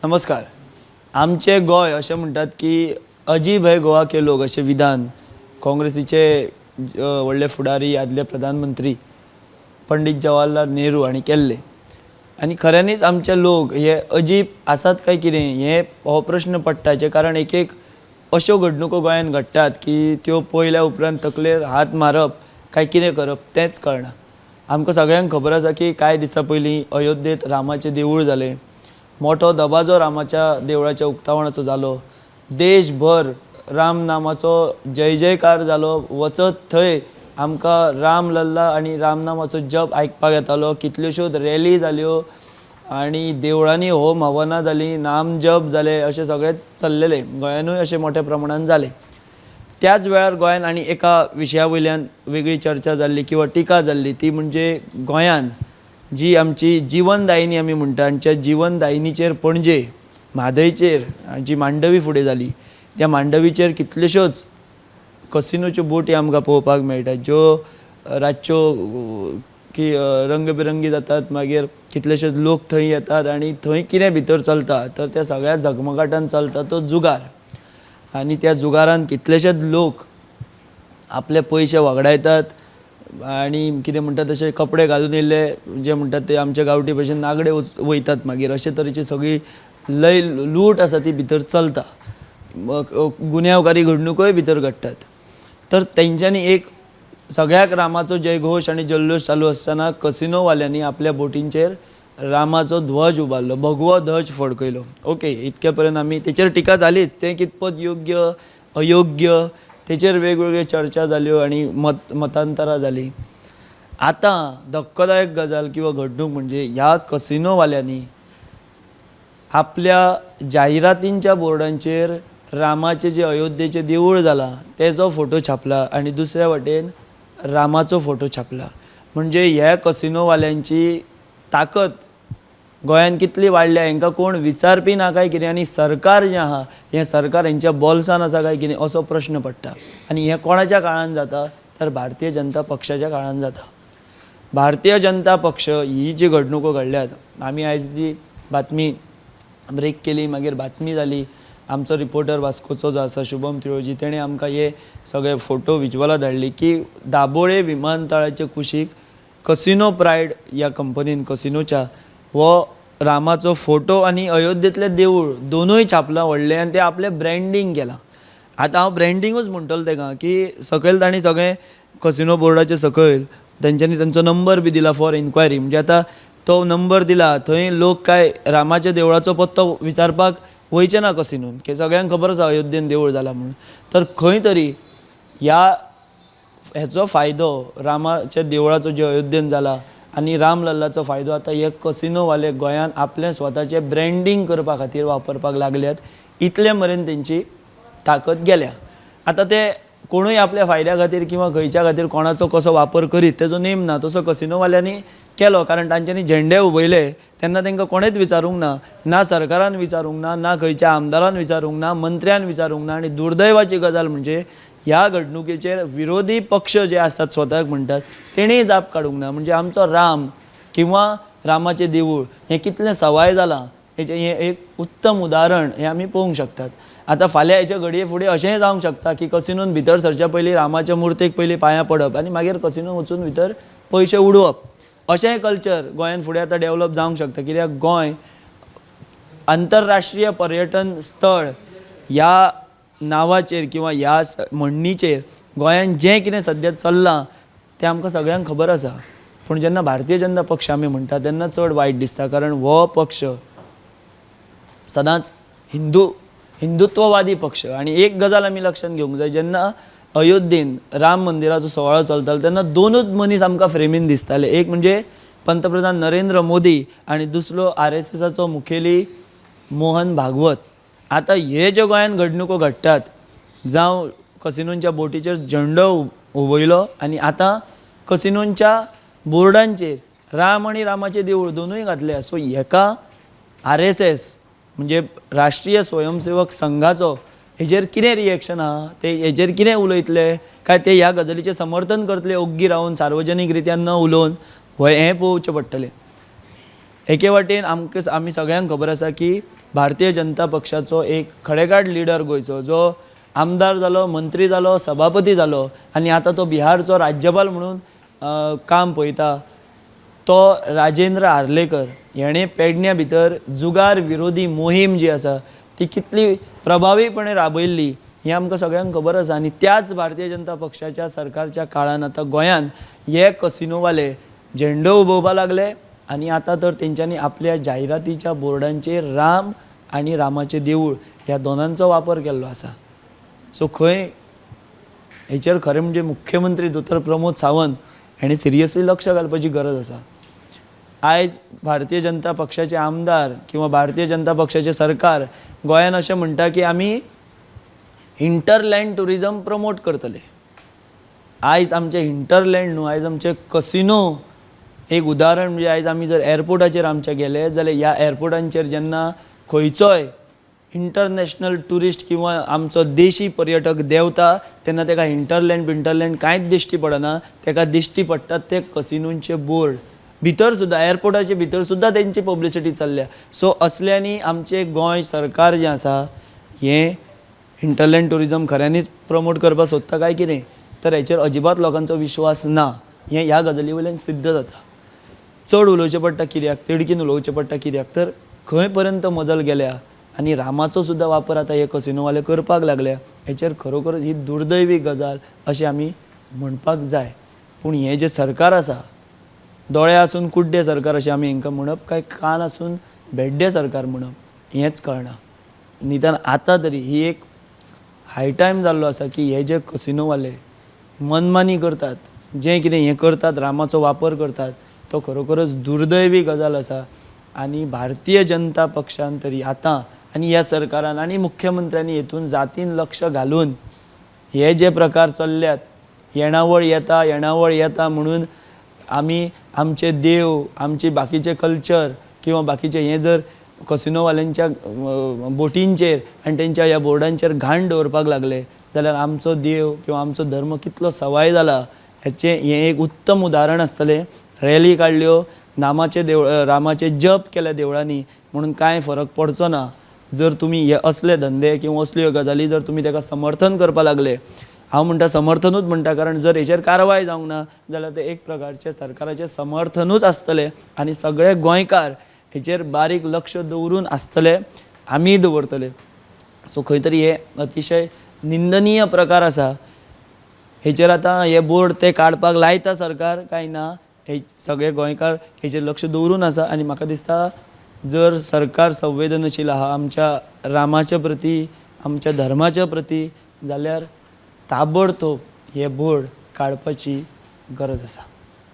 नमस्कार. आमचे गोंय अशें म्हणटात की अजीब है गोवा के लोग अशें विधान काँग्रेसीचे व्हडले फुडारी आदले प्रधानमंत्री पंडीत जवाहरलाल नेहरू हांणी केल्लें आनी खऱ्यांनीच आमचे लोक हे अजीब आसात काय कितें हें हो प्रश्न पडटा. हाचें कारण एक एक अश्यो घडणुको गोंयांत घडटात की त्यो पळयल्या उपरांत तकलेर हात मारप काय कितें करप तेंच कळना. आमकां सगळ्यांक खबर आसा की कांय दिसां पयलीं अयोध्येंत रामाचें देवूळ जालें, मोठो दबाजो रामाच्या देवळाच्या उक्तावणाचो जालो, देशभर राम नामाचो जय जयकार जालो, वचत थंय आमकां राम लल्ला आनी राम नामाचो जप आयकपाक येतालो, कितल्योश्योच रॅली जाल्यो आनी देवळांनी होम हवनां जालीं, नाम जप जाले, अशें सगळें चल्लेलें. गोंयानूय अशें मोठ्या प्रमाणान जालें. त्याच वेळार गोंयान आनी एका विशया वयल्यान वेगळी चर्चा जाल्ली किंवा टिका जाल्ली ती म्हणजे गोंयान जी आमची जिवनदायिनी आमी म्हणटा आमच्या जिवनदायिनीचेर पणजे म्हादयचेर जी मांडवी फुडें जाली त्या मांडवीचेर कितल्योश्योच कसिनोच्यो बोटी आमकां पळोवपाक मेळटा ज्यो रातच्यो की रंगबिरंगी जातात, मागीर कितलेशेच लोक थंय येतात आनी थंय कितें भितर चलता तर त्या सगळ्या झगमगाटान चलता तो जुगार आनी त्या जुगारान कितलेशेच लोक आपले पयशे वगडायतात आनी कितें म्हणटा तशे कपडे घालून येयल्ले जे म्हणटात ते आमच्या गांवठी भशेन नागडे वयतात मागीर अशे तरेची सगळी लय लूट आसा ती भितर चलता, गुन्यांवकारी घडणुकोय भितर घडटात. तर तेंच्यांनी एक सगळ्याक रामाचो जयघोश आनी जल्लोश चालू आसतना कसिनोवाल्यांनी आपल्या बोटींचेर रामाचो ध्वज उबारलो, भगवो ध्वज फडकयलो. ओके, इतके पर्यंत आमी तेचेर टिका जालीच, तें कितपत योग्य अयोग्य तेचेर वेगवेगळ्यो चर्चा जाल्यो आनी मतांतरां जालीं. आतां धक्कोदायक गजाल किंवा घडणूक म्हणजे ह्या कसिनोवाल्यांनी आपल्या जाहिरातींच्या बोर्डांचेर रामाचें जें अयोध्येचें देवूळ जालां तेजो फोटो छापला आनी दुसऱ्या वटेन रामाचो फोटो छापला. म्हणजे ह्या कसिनोवाल्यांची ताकद गोंयांत कितली वाडल्या हेंकां कोण विचारपी ना काय कितें आनी सरकार जें आहा हें सरकार हेंच्या बोल्सान आसा काय कितें असो प्रश्न पडटा. आनी हें कोणाच्या काळान जाता तर भारतीय जनता पक्षाच्या काळान जाता. भारतीय जनता पक्ष ही जी घडणुको घडल्यात, आमी आयज जी बातमी ब्रेक केली मागीर बातमी जाली, आमचो रिपोर्टर वास्कोचो जो आसा शुभम तिळोजी तेणें आमकां हे सगळे फोटो विज्युअलां धाडली की दाबोळे विमानतळाचे कुशीक कसिनो प्रायड ह्या कंपनीन कसिनोच्या हो रामाचो फोटो आनी अयोध्येंतलें देवूळ दोनूय छापलां व्हडलें आनी तें आपलें ब्रँडींग केलां. आतां हांव ब्रँडिंगूच म्हणटलो तेका की सकयल तांणी सगळें कसिनो बोर्डाचे सकयल तेंच्यांनी तेंचो नंबर बी दिला फॉर इन्क्वायरी. म्हणजे आतां तो नंबर दिला थंय लोक काय रामाच्या देवळाचो पत्तो विचारपाक वयचे ना कसिनोन, की सगळ्यांक खबर आसा अयोध्येन देवूळ जालां म्हणून. तर खंय तरी ह्या हेचो फायदो रामाच्या देवळाचो जे अयोध्येन जाला आनी रामलल्लाचो फायदो आतां हे कसिनोवाले गोंयांत आपलें स्वताचें ब्रँडींग करपा खातीर वापरपाक लागल्यात. इतले मेरेन तेंची ताकद गेल्या. आतां ते कोणूय आपल्या फायद्या खातीर किंवा खंयच्या खातीर कोणाचो कसो वापर करीत तेजो नेम ना, तसो कसिनोवाल्यांनी केलो कारण तांच्यांनी झेंडे उबयले तेन्ना तांकां कोणेच विचारूंक ना, ना सरकारान विचारूंक ना, ना खंयच्या आमदारान विचारूंक ना, मंत्र्यान विचारूंक ना. आनी दुर्दैवाची गजाल म्हणजे ह्या घडणुकेचेर विरोधी पक्ष जे आसात स्वताक म्हणटात तेणीय जाप काडूंक ना. म्हणजे आमचो राम किंवा रामाचें देवूळ हें कितलें सवाय जालां हेचें हें एक उत्तम उदाहरण हें आमी पळोवंक शकतात. आतां फाल्यां हेच्या घडये फुडें अशेंय जावंक शकता की कसिनोन भितर सरच्या पयलीं रामाच्या मुर्तेक पयलीं पांयां पडप आनी मागीर कसिनोन वचून भितर पयशे उडोवप, अशेंय कल्चर गोंयांत फुडें आतां डेवलप जावंक शकता. कित्याक गोंय आंतरराष्ट्रीय पर्यटन स्थळ ह्या नांवाचेर किंवा ह्या म्हणणीचेर गोंयांत जें कितें सद्या चल्लां तें आमकां सगळ्यांक खबर आसा. पूण जेन्ना भारतीय जनता पक्ष आमी म्हणटा तेन्ना चड वायट दिसता, कारण हो पक्ष सदांच हिंदुत्ववादी पक्ष. आनी एक गजाल आमी लक्षांत घेवंक जाय, जेन्ना अयोध्येन राम मंदिराचो सुवाळो चलतालो तेन्ना दोनूच मनीस आमकां फ्रेमीन दिसताले, एक म्हणजे पंतप्रधान नरेंद्र मोदी आनी दुसरो आरएसएसाचो मुखेली मोहन भागवत. आतां हे ज्यो गोंयांत घडणुको घडटात, जावं कसिनोंच्या बोटीचेर झेंडो उबयलो आनी आतां कसिनोंच्या बोर्डांचेर राम आनी रामाचें देवूळ दोनूय घातले. सो हेका आरएसएस म्हणजे राष्ट्रीय स्वयंसेवक संघाचो हेजेर कितें रिएक्शन आहा, ते हेजेर कितें उलयतले काय ते ह्या गजालीचें समर्थन करतले ओग्गी रावन सार्वजनीक रित्यान न उलोवन, हें पळोवचें पडटलें. एके वाटेन आमकां आमी सगळ्यांक खबर आसा की भारतीय जनता पक्षाचो एक खडेगांठ लिडर गोंयचो, जो आमदार जालो, मंत्री जालो, सभापती जालो आनी आतां तो बिहारचो राज्यपाल म्हणून काम पळयता, तो राजेंद्र आर्लेकर हेणें पेडण्या भितर जुगार विरोधी मोहीम जी आसा ती कितली प्रभावीपणे राबयल्ली हें आमकां सगळ्यांक खबर आसा. आनी त्याच भारतीय जनता पक्षाच्या सरकारच्या काळान आतां गोंयान हे कसिनोवाले झेंडो उबोवपा लागले आनी आतां तर तेंच्यांनी आपल्या जायरातीच्या बोर्डांचेर राम आनी रामाचें देवूळ ह्या दोनांचो वापर केल्लो आसा. सो खंय हेचेर खरें म्हणजे मुख्यमंत्री दोतोर प्रमोद सावंत हेणें सिरियसली लक्ष घालपाची गरज आसा. आयज भारतीय जनता पक्षाचे आमदार किंवा भारतीय जनता पक्षाचें सरकार गोंयान अशें म्हणटा की आमी हिंटरलँड ट्युरिजम प्रमोट करतले. आयज आमचें हिंटरलँड न्हू, आयज आमचें कसिनो एक उदाहरण म्हणजे आयज आमी जर एअरपोर्टाचेर आमच्या गेले जाल्यार ह्या एअरपोर्टांचेर जेन्ना खंयचोय इंटरनॅशनल ट्युरिस्ट किंवा आमचो देशी पर्यटक देंवता तेन्ना ताका हिंटरलँड बिंटरलँड कांयच दिश्टी पडना, ताका दिश्टी पडटात ते कसिनोंचे बोर्ड. भितर सुद्दां एअरपोर्टाचे भितर सुद्दां तेंची पब्लिसिटी चल्ल्या. सो असल्यांनी आमचें गोंय सरकार जें आसा हें हिंटरलँड ट्युरिजम खऱ्यांनीच प्रमोट करपाक सोदता काय कितें, तर हेचेर अजिबात लोकांचो विश्वास ना हें ह्या गजाली वयल्यान सिद्ध जाता. चड उलोवचें पडटा कित्याक, तिडकीन उलोवचें पडटा कित्याक, तर खंय पर्यंत मजल गेल्या आनी रामाचो सुद्दां वापर आतां हे कसिनोवाले करपाक लागल्या हेचेर खरोखर ही दुर्दैवी गजाल अशें आमी म्हणपाक जाय. पूण हें जें सरकार आसा, दोळे आसून कुड्डे सरकार अशें आमी हांकां म्हणप काय कान आसून भेड्डे सरकार म्हणप हेंच कळना. निदान आतां तरी ही एक हाय टायम जाल्लो आसा की हे जे कसिनोवाले मनमानी करतात, जें कितें हें करतात, रामाचो वापर करतात, तो खरोखरच दुर्दैवी गजाल आसा. आनी भारतीय जनता पक्षान तरी आतां आनी ह्या सरकारान आनी मुख्यमंत्र्यांनी हेतून जातीन लक्ष घालून हे जे प्रकार चल्ल्यात, येणावळ येता येणावळ येता म्हणून आमी आमचे देव, आमचे बाकीचे कल्चर किंवा बाकीचे हें जर कसिनोवाल्यांच्या बोटींचेर आनी तेंच्या ह्या बोर्डांचेर घाण दवरपाक लागले जाल्यार आमचो देव किंवा आमचो धर्म कितलो सवाय जाला हेचें हें एक उत्तम उदाहरण आसतलें. रॅली काडल्यो, नामाचे देवळ रामाचे जप केले देवळांनी म्हणून कांय फरक पडचो ना. जर तुमी हे असले धंदे किंवा असल्यो गजाली जर तुमी ताका समर्थन करपाक लागले, हांव म्हणटा समर्थनूच म्हणटा, कारण जर हेचेर कारवाय जावंक ना जाल्यार ते एक प्रकारचें सरकाराचें समर्थनूच आसतलें आनी सगळे गोंयकार हेचेर बारीक लक्ष दवरून आसतले, आमीय दवरतले. सो खंय तरी हे अतिशय निंदनीय प्रकार आसा. हेचेर आतां हे बोर्ड ते काडपाक लायता सरकार काय ना, हे सगळे गोंयकार हेचेर लक्ष दवरून आसा. आनी म्हाका दिसता जर सरकार संवेदनशील आहा आमच्या रामाच्या प्रती, आमच्या धर्माच्या प्रती, जाल्यार ताबडतोब हे बोर्ड काडपाची गरज आसा.